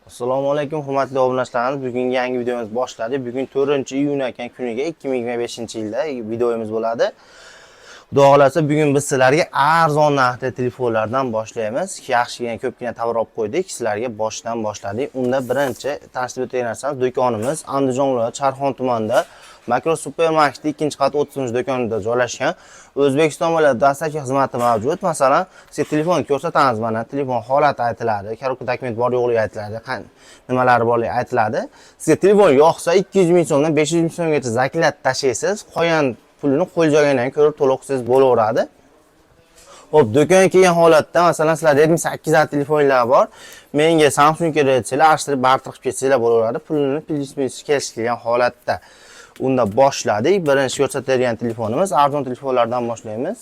Assalomu alaykum hurmatli obunachilarimiz. Bugungi yangi videomiz boshladi. Bugun 4-iyun ekan kuniga 2025-yilda videomiz bo'ladi. Xudo xolasa bugun biz sizlarga arzon narxda telefonlardan boshlaymiz. Yaxshigina ko'pgina tovar olib qo'ydik. Sizlarga boshdan boshladik. Unda birinchi tanishtirib o'tgan narsamiz do'konimiz Andijon viloyati Charxon tumanida Makro supermarketning 2-qat 30-do'konida joylashgan. O'zbekiston bo'ylab dastlabki xizmati mavjud. Masalan, sizga telefon ko'rsatamiz mana, telefon holati aytiladi, korobka dokument bor yo'qligi aytiladi, nimalari borligi aytiladi. Sizga telefon yoqsa 200 ming so'mdan 500 ming so'mgacha zaklat tashlaysiz. Qolgan pulini qo'l joygandan ko'rib to'lov qilsangiz bo'laveradi. Xo'p, do'konga kelgan holatda, masalan, sizlarda Redmi 8 A telefonlar bor. Menga Samsung kerak desanglar, archtirib barter qilib ketsanglar bo'laveradi. Pulini plyus-minus kelishilgan holatda. Unda boshladik. Birinchi ko'rsatadigan telefonimiz arzon telefonlardan boshlaymiz.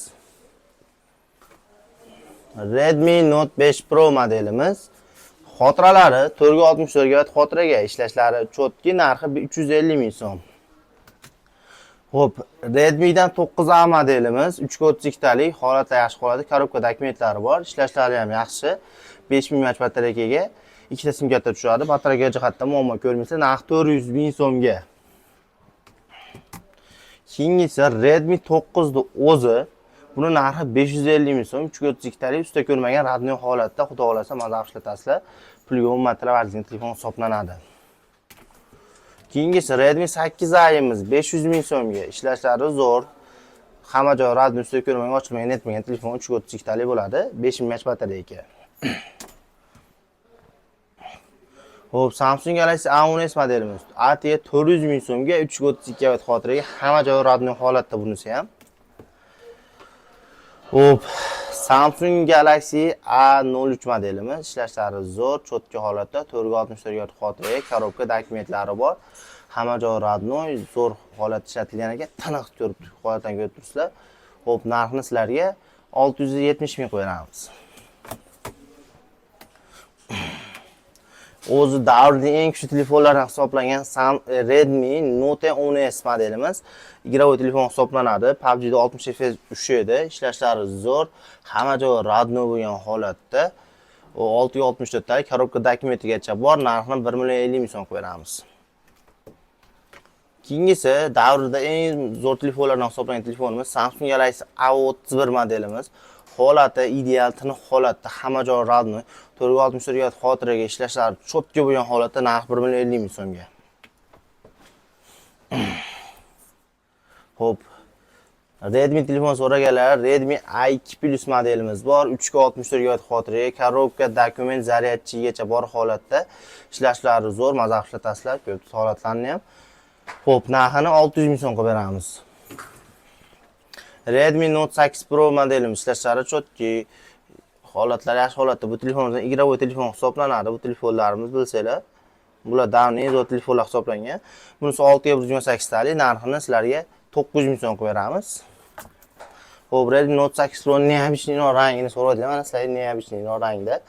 Redmi Note 5 Pro modelimiz. Xotiralari 464 GB xotiraga, ishlashlari чётки, narxi 350 ming so'm. Xo'p, Redmi'dan 9A modelimiz 332 talik, holati yaxshi holati, korobka dokumentlari bor, ishlashlari ham yaxshi. 5000 mAh batareykaga ikkita sim karta tushadi. Batareyka jihatdan muammo ko'rmaysiz. Narxi 400 ming so'mga. Keyingisi Redmi 9 ni o'zi. Buni narxi 550 ming so'm, 332 talik, usta ko'rmagan родной holatda, xudo xolasa maza ishlatasizlar. Pulga umuman talab arziydigan telefon hisoblanadi. Keyingisi Redmi 8A'imiz 500 ming so'mga. Ishlashlari zo'r. Hamma joy родной, usta ko'rmagan, ochilmagan, netmagan telefon 332 talik bo'ladi. 5000 mAh batareyka. Xo'p, Samsung Galaxy A10s modelimiz. ATE 400 ming so'mga 332 GB xotiraga, hamma joy родной holatda bunisi ham. Xo'p, Samsung Galaxy A03 modelimiz ishlashlari zo'r, чётки holatda, 464 GB xotiraga, korobka dokumentlari bor. Hamma joy родной, zo'r holatda ishlatilgan ekan, tiniq ko'rib, holatdan ko'rib turibsizlar. Xo'p, narxini sizlarga 670 ming qo'yamiz. O'zi davrning eng kuchli telefonlaridan hisoblangan Redmi Note 10S modelimiz игровой telefon hisoblanadi. PUBG'da 60 FPS ushlaydi. Ishlashlari zo'r, hamma joyi родной bo'lgan holatda. U 664 talik, korobka dokumentigacha bor, narxini 1 million 50 ming so'm qilib beramiz. Keyingisi davrida eng zo'r telefonlardan hisoblangan telefonimiz Samsung Galaxy A31 modelimiz. Holati ideal, tiniq holatda, hamma joyi родной, 464 GB xotiraga, ishlashlari чётки bo'lgan holatda, narx 1 million 50 ming so'mga. Xo'p, Redmi telefon so'raganlar, Redmi A2 Plus modelimiz bor, 364 GB xotiraga, korobka, dokument, zaryadchigacha bor holatda, ishlashlari zo'r, maza qilib ishlatasizlar, ko'p holatlarni ham. Xo'p, narxini 600 ming so'm qilib beramiz. Redmi Note 8 Pro modelimiz ishlashlari чётки, holatlari yaxshi holatda. Bu telefonimiz игровой telefon hisoblanadi. Bu telefonlarimiz bilsanglar, bular davrning eng zo'r telefonlar hisoblangan. Bunisi 6 128 talik, narxini sizlarga 900 ming so'm qilib beramiz. Xo'p, Redmi Note 8 Pro необычный rangini so'radilar. Mana sizlarga необычный rangda.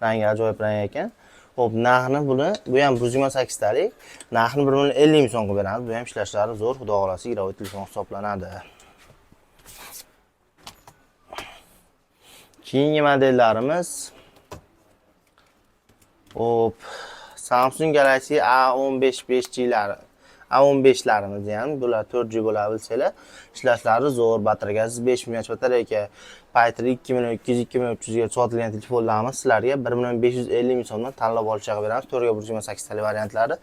Rangi ajoyib rang ekan. Xo'p, narxini buni, bu ham 128 talik, narxini 1 million 50 ming so'm qilib beramiz. Bu ham ishlashlari zo'r, xudo xolasa игровой telefon hisoblanadi. Keyingi modellarimiz Xo'p, Samsung Galaxy A15 5G'lari, A15larimiz ham bular 4G bo'la bilsanglar, ishlashlari zo'r, batareykasi 5000 mAh batareyka, paytida 2 million 200, 2 million 300 ga sotilgan telefonlarimiz sizlarga 1 million 550 ming so'mdan tanlab olishga beramiz. 4 128 talik variantlari.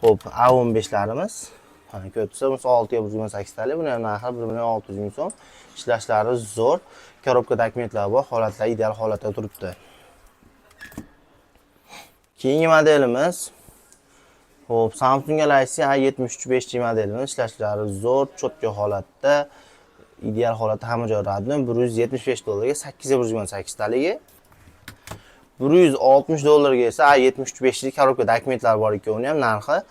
Xo'p, A15larimiz mana ko'rib turibsiz, 6 128 talik, buni ham narxi 1 million 600 ming so'm. Ishlashlari zo'r, korobka dokumentlari bor, holatlar ideal holatda turibdi. Keyingi modelimiz Xo'p, Samsung Galaxy A73 5G modelimiz ishlashlari zo'r, чётки holatda, ideal holatda, hamma joyi родной, 175 dollarga 8 128 taligi. 160 dollarga esa A73 5G, korobka dokumentlari bor ikkovini ham narxi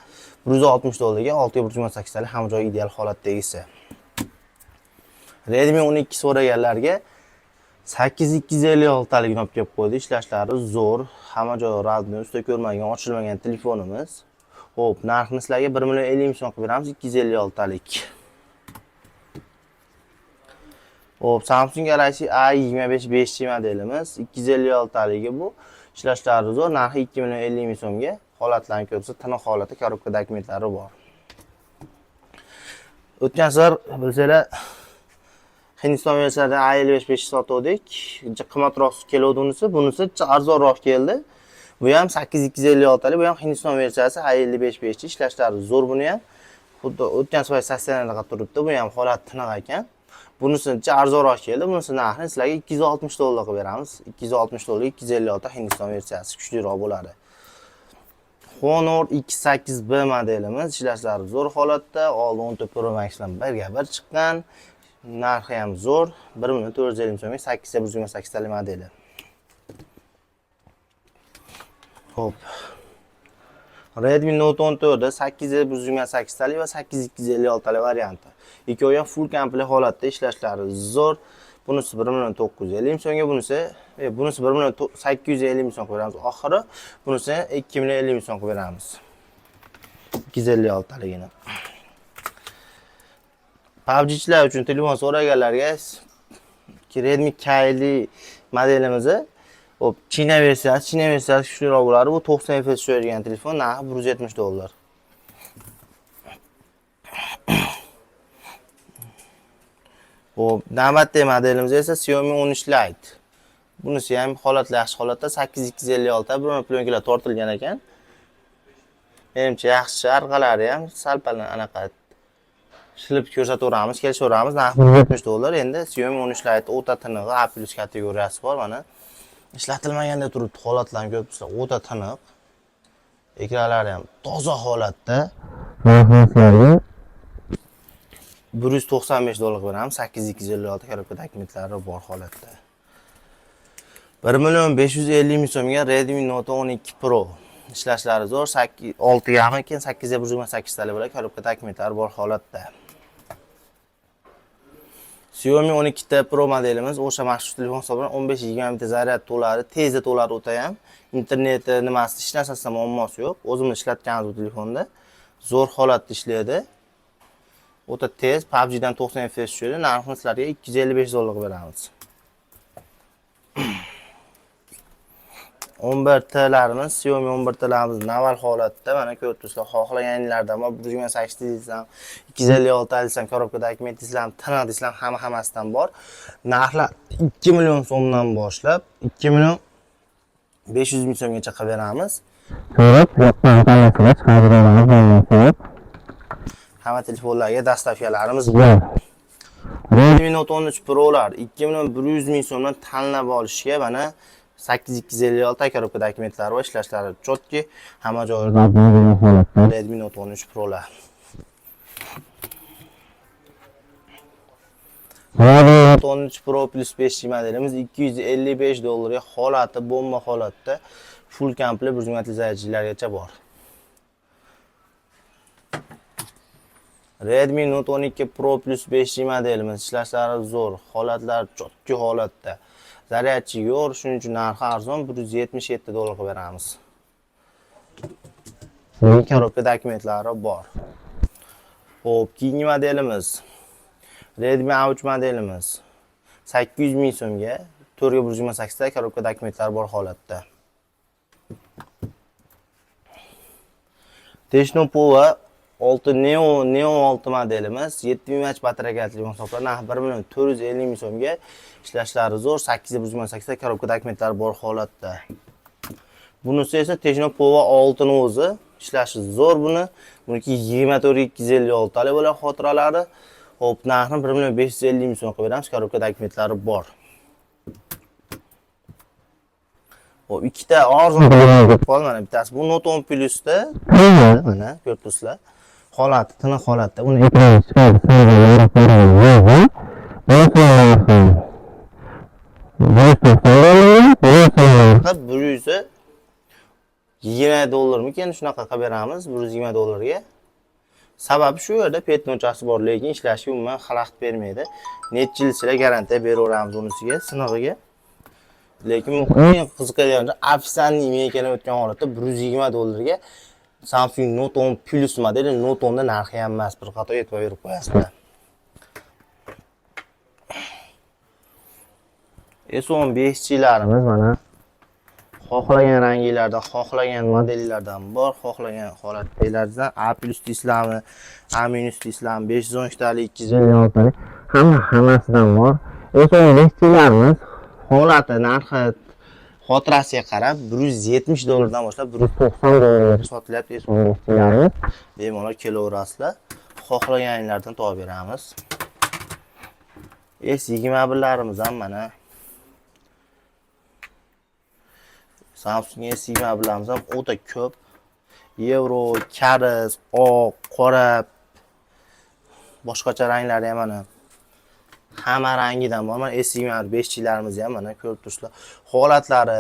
160 dollarga 6 128 talik, hamma joyi ideal holatdagisi. Redmi 12 so'raganlarga 8256 taligini olib kelib qo'ydi. Ishlashlari zo'r, hamma joyi родной, usta ko'rmagan, ochilmagan telefonimiz. Xo'p, narxini sizlarga 1 million 50 ming so'm qilib beramiz, 256 talik. Xo'p, Samsung Galaxy A25 5G modelimiz 256 taligi bu. Ishlashlari zo'r, narxi 2 million 50 ming so'mga. Holatlarni ko'rsa, tiniq holatda, коробка dokumentlari bor. O'tgan safar bilsanglar Hindiston versiyasida A55 5 sotuvdik. Qimmatroq keluvdi unisi, bunisi arzonroq keldi. Bu ham 8256 lik, bu ham Hindiston versiyasi A55 5 ishlashlari zo'r buni ham. Xuddi o'tgan safar 80 turibdi, bu ham holat tiniq ekan. Bunisi arzonroq keldi. Bunisi narxini sizlarga 260 dollar qilib beramiz. 260 dollar 256 Hindiston versiyasi kuchliroq bo'ladi. Honor X8B modelimiz ishlashlari zo'r holatda, oldi 14 Pro Max bilan birga bir chiqqan. Narxi ham zo'r. 1 million 450 ming so'mga 8 128 talik modeli. Xo'p. Redmi Note 14 8 128 talik va 8256 talik varianti. Ikkovi ham full komplekt holatda, ishlashlari zo'r. Bunisi 1 million 950 ming so'mga, bunisi 1 million 850 ming so'm qilib beramiz. Oxiri bunisi 2 million 50 ming so'm qilib beramiz. 256 taligini. PUBG'chilar uchun telefon so'raganlarga Redmi K50 modelimizni. Hop, China versiyasi kuchliroq bo'ladi. Bu 90 FPS tushadigan telefon, narxi 170 dollar. Hop, navbatdagi modelimiz esa Xiaomi 13 Lite. Bunisi ham holatli, yaxshi holatda, 8256, bir plyonkalar tortilgan ekan. Menimcha yaxshi, orqalari ham sal-pal anaqa shilib ko'rsataveramiz, kelishaveramiz. Narxi 170 dollar. Endi Xiaomi 13 Lite o'ta tinig'i, A+ kategoriyasi bor mana. Ishlatilmaganda turibdi, holatlarni ko'rib turibsizlar, o'ta tiniq. Ekranlari ham toza holatda. Narxi 195 dollar beramiz. 8256, коробка dokumentlari bor holatda. 1 million 550 ming so'mga Redmi Note 12 Pro. Ishlashlari zo'r, 8 6 yarim, keyin 8 128 talik bo'ladi, коробка dokumentlari bor holatda. Xiaomi 12T Pro modelimiz o'sha mashhur telefon hisoblanadi. 15-20 ta zaryad to'ladi, tezda to'ladi o'ta ham. Interneti nimasi, hech narsasida muammosi yo'q. O'zimiz ishlatganmiz bu telefonda. Zo'r holatda ishlaydi. O'ta tez, PUBG'dan 90 FPS tushadi. Narxini sizlarga 255 dollar qilib beramiz. 11 T'larimiz, Xiaomi 11 T'larimiz naval holatda, mana ko'rib turibsizlar, xohlaganinglardan bor, 128 deysam, 256 desam, коробка dokument desam, tiniq desam, hamma hammasidan bor. Narxlar 2 million so'mdan boshlab 2 million 500 ming so'mgacha qilib beramiz. Ko'rib, yoqqan tanlasizlar, chiqarib olamiz, yo'q. Hamma telefonlarga доставка larimiz Bor. Redmi Note 13 Pro'lar 2 million 100 ming so'mdan tanlab olishga, mana 8256, коробка dokumentlari va ishlashlari чётко, hamma joyida Holatda. Redmi Note 13 Pro'lar. Redmi Note 13 Pro Plus 5G modelimiz 255 dollarga, holati bomba holatda, full komplekt, 120 зарядчиlargacha bor. Redmi Note 12 Pro Plus 5G modelimiz ishlashlari zo'r, holatlari чётко holatda. Зарядчи yo'q, shuning uchun narxi arzon, 177 dollar qilib beramiz. Коробка dokumentlari bor. Xo'p, keyingi modelimiz Redmi A3 modelimiz 800 ming so'mga, 4 ga 128 ta, коробка dokumentlari bor holatda. Tecno Pova 6 Neo 6 modelimiz 7000 mAh batareykali telefon hisoblanadi. Narxi 1 million 450 ming so'mga, ishlashlari zo'r, 8 128 ta, коробка dokumentlari bor holatda. Bunisi esa Tecno Pova 6 ni o'zi, ishlashi zo'r buni. Buniki 24 256 talik bo'ladi xotiralari. Xo'p, narxini 1 million 550 ming so'm qilib beramiz, коробка dokumentlari bor. Xo'p, ikkita arzon qoldi, mana bittasi bu Note 10 Plus'da, mana ko'rib turibsizlar. Holati tiniq holatda. Uni Ekran chiqadi, yo'q. Narxi 190 dollar, 120 dollarmikan, shunaqa qilib beramiz 120 dollarga. Sababi shu yerda пятно chasi bor, lekin ishlashi umuman xalaqit bermaydi. Necha yil sizlar garantiya beraveramiz unisiga, sinig'iga. Lekin eng qiziqadigan joyi, официальный menga o'tgan holatda 120 dollarga Samsung Note 10 Plus modeli. Note 10 da narxi ham emas, bir qator e'tibor berib qo'yasizlar. S15 G'larimiz mana Xohlagan ranglarda, xohlagan modellardan bor, xohlagan holatdagilardan A plus deysizlarmi, A minus deysizlarmi, 512 talik, 256 talik, hammasidan bor. S15larimiz holati, narxi, xotirasiga qarab 170 dollardan boshlab 190 dollargacha sotilyapti S15larimiz. Bemalol kelaverasizlar. Xohlaganinglardan topib beramiz. S21larimiz ham mana Samsung S21larimiz ham o'ta ko'p. Yevro, karis, oq, qora, boshqacha ranglari ham mana hamma rangidan bor. Mana S21 5Glarimiz ham mana ko'rib turibsizlar. Holatlari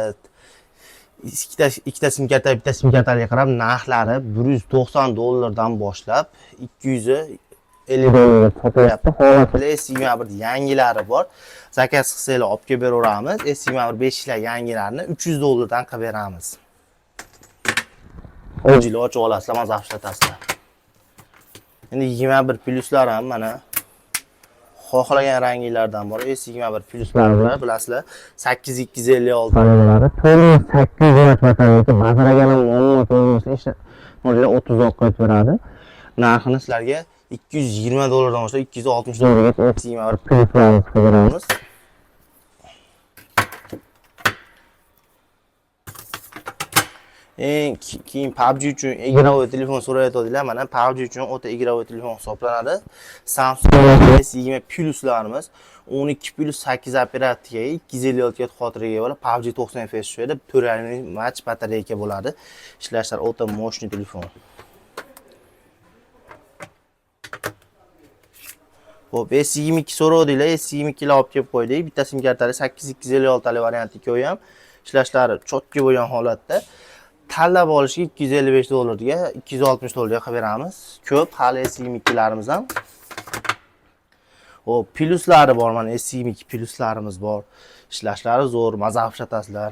ikkita sim karta, bitta sim kartaga qarab narxlari 190 dollardan boshlab 250 dollarga sotilyapti. Holatlar S21 yangilari bor. Zakaz qilsanglar olib kelib beraveramiz. S21 5Glar yangilarini 300 dollardan qilib beramiz. O'zinglar ochib olasizlar, maza ishlatasizlar. Endi 21 pluslar ham mana xohlagan ranglardan bor. S21 pluslar bor, bilasizlar. 8256 Batareyaları 4800 batareyası. Batareyani muammo to'g'risida ishla 30 qo'yib beradi. Narxini sizlarga 220 dollardan boshlab 260 dollargacha S21 Pluslarimiz qilib beramiz. beramiz. Eng keyin PUBG uchun игровой telefon so'rayotgandilar. Mana PUBG uchun o'ta игровой telefon hisoblanadi. Samsung S20 Pluslarimiz 12 plus 8 operativga, 256 ga xotiraga ega bo'lib, PUBG 90 FPS tushadi, 4,5 mAh batareyka bo'ladi. Ishlashlar o'ta мощный telefon. Xo'p, S22 so'rovdinglar, S22 lar olib kelib qo'ydik. Bitta sim kartali 8256 tali varianti ikkovi ham ishlashlari чётко bo'lgan holatda. Tanlab olishga 255 dollarga, 260 dollarga qilib beramiz. Ko'p hali S22larimiz ham. Xo'p, pluslari bor, mana S22 pluslarimiz bor. Ishlashlari zo'r, maza qilib ishlatasizlar.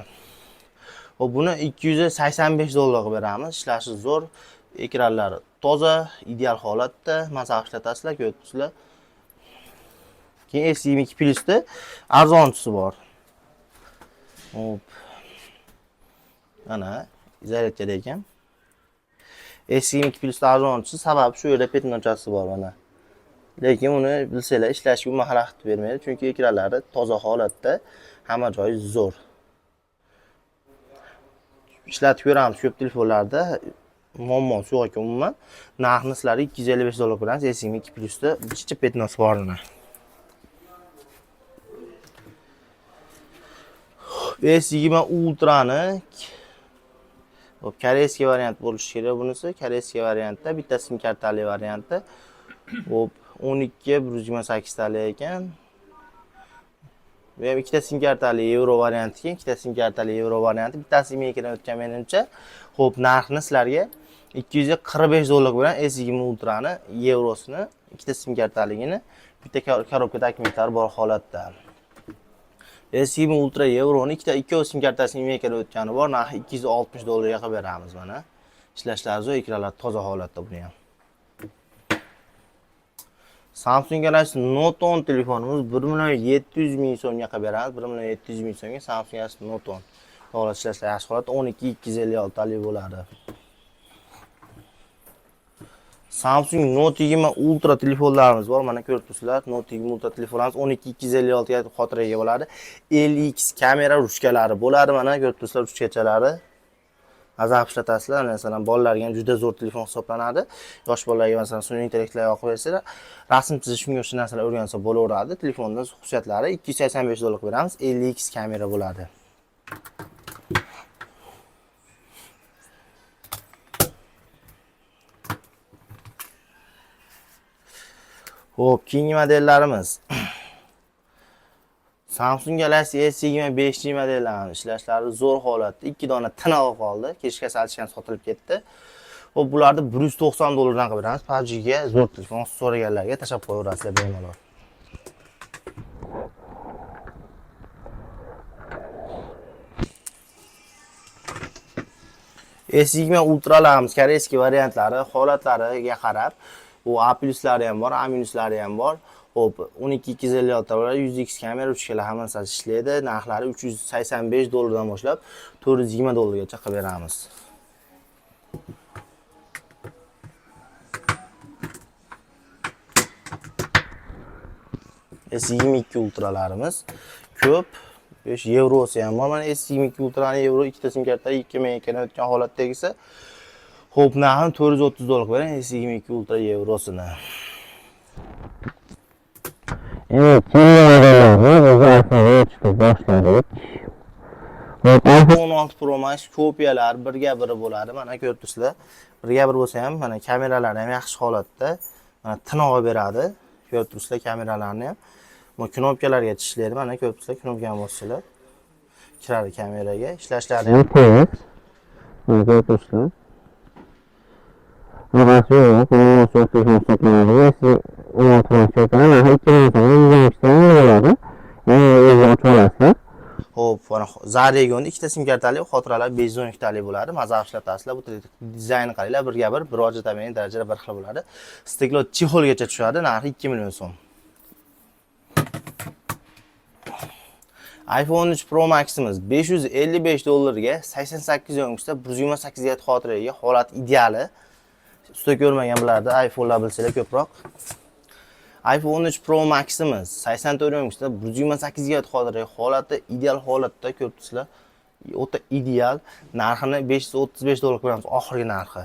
Xo'p, buni 285 dollar qilib beramiz. Ishlashi zo'r, ekranlari toza, ideal holatda, maza qilib ishlatasizlar, ko'rib turibsizlar. Keyin S22 plusda arzonchisi bor. Hop. Mana zaryadkada ekan. S22 plusda arzonchisi, sababi shu yerda пятно chasi bor mana. Lekin uni bilsanglar ishlashga umuman xalaqit bermaydi, chunki ekranlari toza holatda, hamma joyi zo'r. Ishlatib ko'ramiz ko'p telefonlarda muammosi yo'q ekan umuman. Narxini sizlarga 255 dollar qo'yamiz S22 plusda bitta пятно si borini. S20 Ultra'ni. Hop, корейский variant bo'lishi kerak bunisi. Корейский variantda bitta sim kartali varianti. Hop, 12 128 tali ekan. Bu ham ikkita sim kartali yevro varianti ekan, ikkita sim kartali yevro varianti. Bittasi IMEIdan o'tgan menimcha. Xo'p, narxini sizlarga 245 dollar bilan S20 Ultra'ni yevrosini, ikkita sim kartaligini, bitta korobka dokumentlari bor holatda. S20 Ultra Euroni ikkita ikkovi sim kartasini IMEIdan o'tgani bor. Narxi 260 dollarga qilib beramiz mana. Ishlashlari zo'r, ekranlar toza holatda buni ham. Samsung Galaxy Note 10 telefonimiz 1 million 700 ming so'mga qilib beramiz. 1 million 700 ming so'mga Samsung Galaxy Note 10. Holat ishlashlar yaxshi holatda, 12 256 talik bo'ladi. Samsung Note 20 Ultra telefonlarimiz bor. Mana ko'rib turibsizlar, Note 20 Ultra telefonlarimiz 12 256 ga xotiraga ega bo'ladi. LX kamera ruchkalari bo'ladi. Mana ko'rib turibsizlar ruchkachalari. Maza qilib ishlatasizlar. Masalan, bolalarga ham juda zo'r telefon hisoblanadi. Yosh bolalarga masalan sun'iy intellektlar yoqib bersalar, rasm chizish, shunga o'xshash narsalar o'rgansa bo'laveradi. Telefonda xususiyatlari 285 dollar qilib beramiz. 50x kamera bo'ladi. Xo'p, keyingi modellarimiz. Samsung Galaxy S25 modellarimiz ishlashlari zo'r holatda. 2 dona tinig'i qoldi. Kechga salishgan sotilib ketdi. Xo'p, bularni 190 dollardan qilib beramiz. PUBG ga zo'r telefon so'raganlarga tashlab qo'yaverasizlar bemalol. S20 Ultralarimiz корейский variantlari, holatlariga qarab, u A pluslari ham bor, A minuslari ham bor. Xo'p, 12 256 bo'ladi, 100x kamera, 3 hammasi ishlaydi. Narxlari 385 dollardan boshlab 420 dollargacha qilib beramiz. S22 Ultralarimiz ko'p. 5 yevrosi ham bor. Mana S22 Ultrani yevro ikkita sim karta 2000 ekan o'tgan holatdagisi. Xo'p, narxini 430 dollar qilib bering S22 Ultra yevrosini. Evet, keyingi modellarni biz iPhone'ga chiqib boshladik. Hop, iPhone 16 Pro Max kopiyalar birga biri bo'ladi. Mana ko'rib turibsizlar. Birga bir bo'lsa ham mana kameralari ham yaxshi holatda. Mana tinog'i beradi. Ko'rib turibsizlar kameralarni ham. Bu knopkalarga tishlaydi. Mana ko'rib turibsizlar, knopkani bossanglar kiradi kameraga. Ishlashlari ham tez. Mana ko'rib turibsizlar. Bunaqasi yo'q, buni hisoblanadi. Siz 16 Pro Max narxi 2000 so'm, 160 so'm bo'ladi. Ya'ni o'zi ochib olasizlar. Xo'p, mana Zaregonda ikkita sim kartali, xotiralar 512 talik bo'ladi. Maza ishlatasizlar. Bu dizayn qaranglar, birga bir, bir ajratamagan darajada bir xil bo'ladi. Стекло чехол gacha tushadi, narxi 2 million so'm. iPhone 13 Pro Max'imiz 555 dollarga 88 yo'nalishda 128 GB xotiraga ega, holat ideali. Usta ko'rmagan bilardi, iPhone'lar bilsalar ko'proq. iPhone 13 Pro Max'imiz 84 yo'nalishda 128 GB xotiraga, holati ideal holatda ko'rib turibsizlar. O'ta ideal. Narxini 535 dollar qo'yamiz, oxirgi narxi.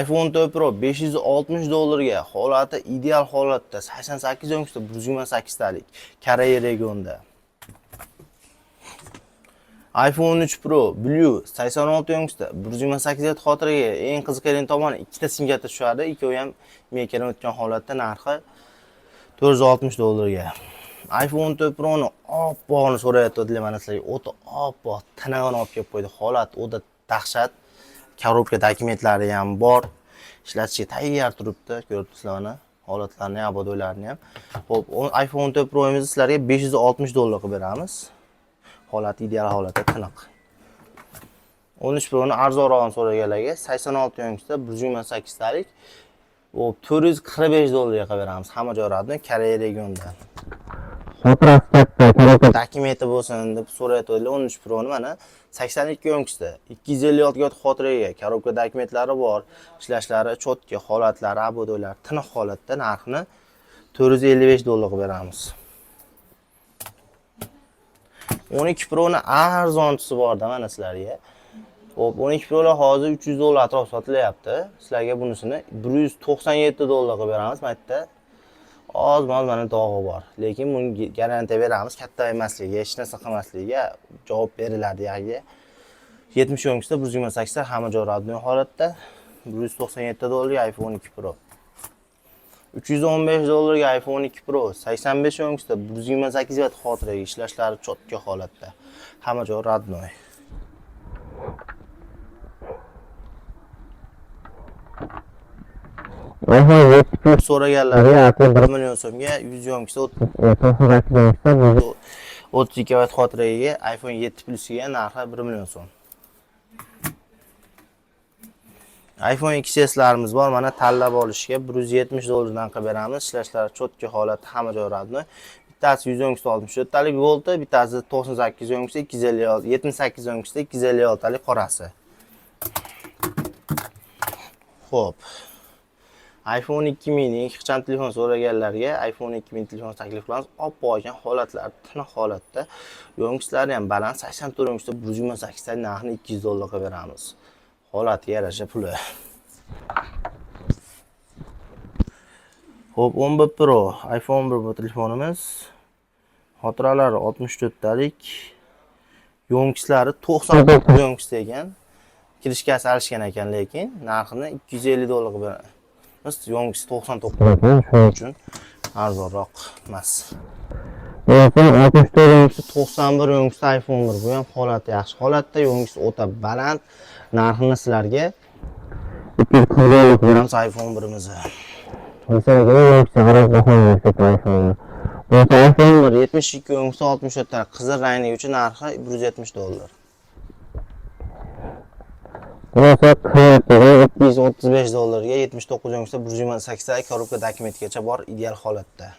iPhone 4 Pro 560 dollarga, holati ideal holatda 88 yo'nalishda 128 talik Koreya regionida. iPhone 3 Pro Blue 86 yo'nalishda 128 GB xotiraga, eng qiziqarli tomoni ikkita sim karta tushadi, ikkovi ham mekadan o'tgan holatda, narxi 460 dollarga. iPhone 4 Pro'ni oppog'ini so'rayotgandilar mana sizlarga. O'ta oppoq, tinig'ini olib kelib qo'ydi. Holat o'ta dahshat. Коробка dokumentlari ham bor. Ishlatishga tayyor turibdi. Ko'rib turibsizlar mana holatlarini ham, ободой larini ham. Xo'p, iPhone 4 Pro'mizni sizlarga 560 dollar qilib beramiz. Holati ideal holatda, tiniq. 13 Pro'ni arzonrog'ini so'raganlarga 86 yo'nalishda 128 talik u 445 dollarga qilib beramiz. Hamma joy родной, Koreya regionida. Xotirasi katta, коробка Dokumenti bo'lsin deb so'rayotganlar 13 Pro'ni mana 82 yo'nalishda 256 GB xotiraga, коробка dokumentlari bor, ishlashlari чётко, holatlari, ободой lar tiniq holatda, narxini 455 dollar qilib beramiz. 12 Pro'ni arzonchisi borda mana sizlarga. Xo'p, 12 Pro'lar hozir 300 dollar atrof sotilyapti. Sizlarga bunisini 197 dollar qilib beramiz. Mana yerda oz-moz mana dog'i bor. Lekin bunga garantiya beramiz, katta emasligiga, hech narsa qilmasligiga javob beriladi yagi. 70 yo'nalishda 128 ta hamma joy родной holatda 197 dollarga iPhone 12 Pro. 315 dollarga iPhone 12 Pro 85 yo'nalishda 128 GB xotiraga, ishlashlari чётко holatda. Hamma joy родной. iPhone 7 Plus So'raganlar narxi 1 million so'mga 100 yo'nalishda 98 yo'nalishda 32 GB xotiraga ega iPhone 7 Plus'ga narxi 1 million so'm. iPhone XS'larimiz bor. Mana tanlab olishga 170 dollardan qilib beramiz. Ishlashlari чётко holatda, hamma joy родной. Bittasi 110 64 talik Gold'i, bittasi 98 yo'nalishda 256, 78 yo'nalishda 256 talik qorasi. Xo'p. iPhone 2000 ixcham telefon so'raganlarga iPhone 2000 telefon taklif qilamiz. Oppoq ekan, holatlari tiniq holatda. Yo'nalishlari ham baland, 84 yo'nalishda 128 ta, narxini 200 dollar qilib beramiz. Holatiga yarasha puli. Xo'p, 11 Pro, iPhone 11 bu telefonimiz. Xotiralari 64 talik. Yo'nalishlari 99 yo'nalishda ekan. Крышка si alishgan ekan lekin narxini 250 dollar qilib beramiz. Yo'nalishi 99 uchun arzonroq emas. iPhone 64 91 yo'nalishda iPhone 1, bu ham holati yaxshi holatda, yo'nalishi o'ta baland. Narxini sizlarga 240 dollar qilib beramiz iPhone 1imizni. Masalan, yo'nalishda qarab baholanib iPhone. Bo'lsa iPhone 1 72 yo'nalishda 64 ta qizil rangli uchun narxi 170 dollar. Rosa qimmat 235 dollarga 79 ёмкость, 128 ta, коробка dokumentgacha bor, ideal holatda.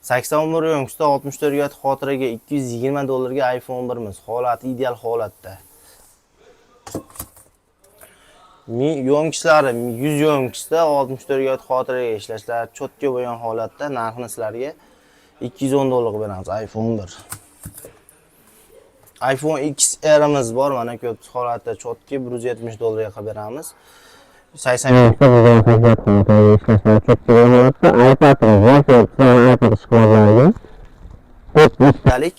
81 ёмкость, 64 GB xotiraga 220 dollarga iPhone 1'imiz. Holati ideal holatda. Ёмкость lari 100 ёмкость da, 64 GB xotiraga, ishlashlar чётко bo'lgan holatda, narxini sizlarga 210 dollar qilib beramiz iPhone 1. iPhone XR'imiz bor, mana ko'p holatda чётко, 170 dollarga qilib beramiz. 80 ёмкость, 118 xotiraga, ishlashlar чётко holatda. iPad'imiz bor, iPad ishqibozlariga 4 talik.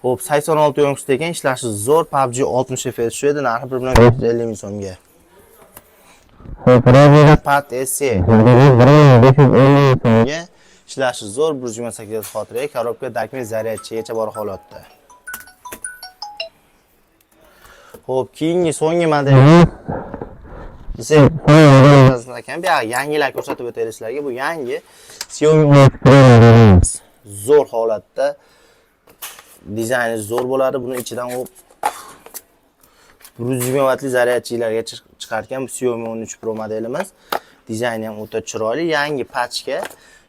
Xo'p, 86 ёмкость ekan, ishlashi zo'r, PUBG 60 FPS tushadi, narxi 1 million 550 ming so'mga. Xo'p, Redmi Pad SE 1 million 550 ming so'mga. ga, ishlashi zo'r, 128 GB xotiraga, коробка dokument, zaryadchigacha bor holatda. Xo'p, keyingi so'nggi model desak ekan, bu yog'i yangilar ko'rsatib o'taylik sizlarga. Bu yangi Xiaomi zo'r holatda, dizayni zo'r bo'ladi. Buni ichidan u 120 vatli zaryadchilarga chiqarkan bu Xiaomi 13 Pro modelimiz. Dizayni ham o'ta chiroyli, yangi пачка,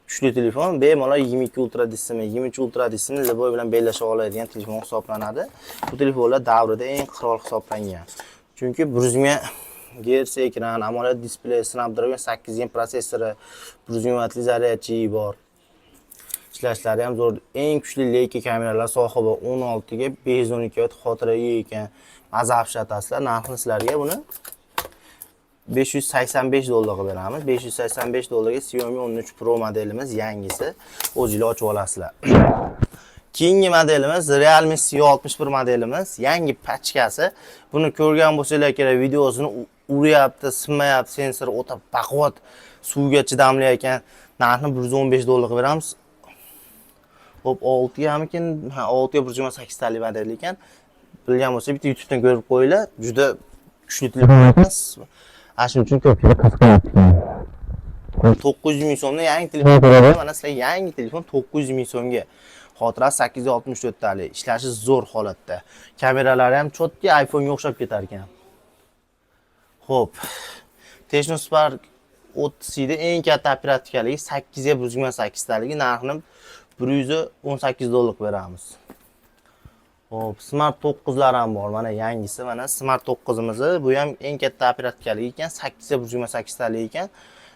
kuchli telefon, bemalol 22 Ultra deysizmi, 23 Ultra deysizmi, любой bilan bellasha oladigan telefon hisoblanadi. Bu telefonlar davrida eng qirol hisoblangan. Chunki 120 Hz ekran, AMOLED displey, Snapdragon 8 Gen protsessori, 120 vatli zaryadchi bor. Ishlashlari ham zo'r. Eng kuchli Leica kameralar sohibi, 16 ga 512 vat xotiraga ekan. Maza ishlatasizlar. Narxini sizlarga buni 585 dollar qilib beramiz. 585 dollarga Xiaomi 13 Pro modelimiz, yangisi. O'zingizlar ochib olasizlar. Keyingi modelimiz Realme C61 modelimiz, yangi пачка si. Buni ko'rgan bo'lsanglar kerak, videosini uryapti, sinmayapti, sensor o'ta baquvvat, suvga chidamli ekan. Narxini 115 dollar qilib beramiz. Xo'p, 6 gamikin? Ha, 6 ga 128 talik model ekan. Bilgan bo'lsa, bitta YouTube'dan ko'rib qo'yinglar. Juda kuchli telefon emas. Ana shuning uchun Ko'pchilik qiziqyapti. 900 ming so'mda yangi telefon. Mana sizlar yangi telefon 900 ming so'mga. Xotirasi 864 talik, ishlashi zo'r holatda. Kameralari ham чётко, iPhone'ga o'xshab ketar ekan. Xo'p. Tecno Spark 30 ida eng katta оперативка ligi 8 ga 128 taligi, narxini 118 dollar qilib beramiz. Xo'p, Smart 9lar ham bor. Mana yangisi, mana Smart 9imizni, bu ham eng katta оперативка ligi ekan, 8 ga 128 talik ekan.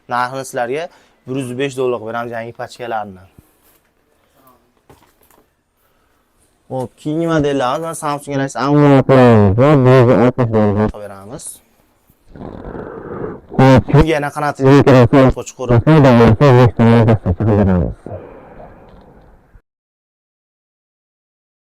Narxini sizlarga 105 dollar qilib beramiz yangi пачка larni. Xo'p, keyingi modellarimiz mana Samsung Galaxy A10 Bor, 160 dollar. qilib beramiz. Xo'p, Bunga yana qanaqasiga qo'chqor Xudo xohlasa, 5 dollar dastlabki qilib beramiz.